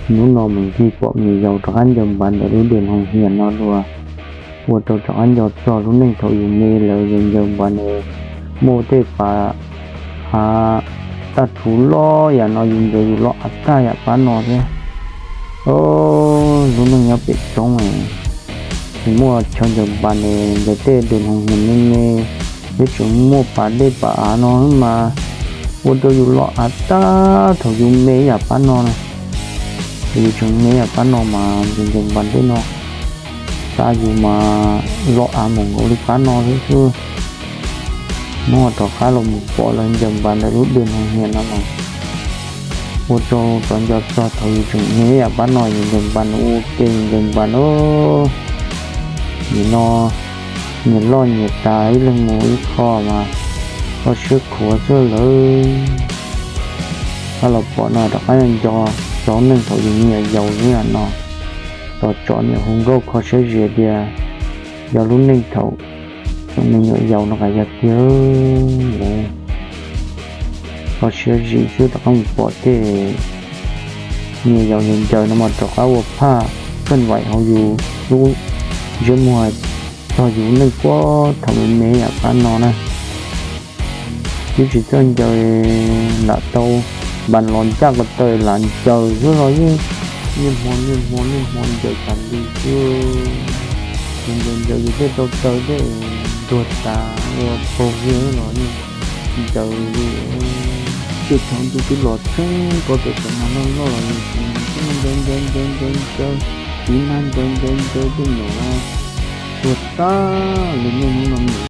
Hnub no mus ncig pom me yaus rov qab ncaws npas ntawm lub dej hoos hias no dua, ua rau rov qab nco txog lub neej thaum yus me lawm. Yus ncaws npas nws muaj tej pas hav tag rhuv loj yam no, yus ncaws yus loj av tag yam pab no thiab. Lub neej nyob pem roob tsis muaj chaw ncaws npas ne, ncaws tej dej hoos hias me me, thiab tseem muaj pas dej pas av no mas ua rau yus loj av tag thaum yus me yam pab no na. Yus tseem me yam pab no mas ncaws ncaws npas tej no, xa yus mas loj av mus nkaus li pab no thiab xwb. Hnub no rov qab los mus pom lawv ncaws npas ntawm lub dej hoos hias no mas ua rau rov nco txog thaum yus tseem me yam pab no, yus ncaws npas ua ke, yus ncaws npas na. Nim no nyias loj nyias tas, ib leeg mus ib qho mas kho siab khuav xwb lawm. Rov qab los pom no rov qab nco txog neej thaum yus me nyuam yaus xwb no. Tos tsom niam hu nkauj kho siab zim tias yog lub neej thaum tseem me nyuam yaus no qas yog tiag. Kho siab zim xwb rov qab mus pom tej me nyuam yaus ncaws ncaws no mas rov qab ua phaj kheej vaim hauv yus lub ntsiab muag txog yus neej puag thaum me me yam pab no na. Twb tsis txawj ncaws lam tau npas los ncaj ko taw lam ncaws xwb los yeej niaj hmo niaj hmo niaj hmo ncaws tas li xwb. Ncaws ncaws yus tej rau taw tej ntuag tas ua paug li los yeej ncaws li. Tej thaum ntuj twb los tseeb ko taw tseem mas loj loj los yus tseem ncaws ncaws ncaws ncaws ncaws, tiv nag ncaws ncaws ncaws tej nyuam no tuag tag li niaj hnub no mus.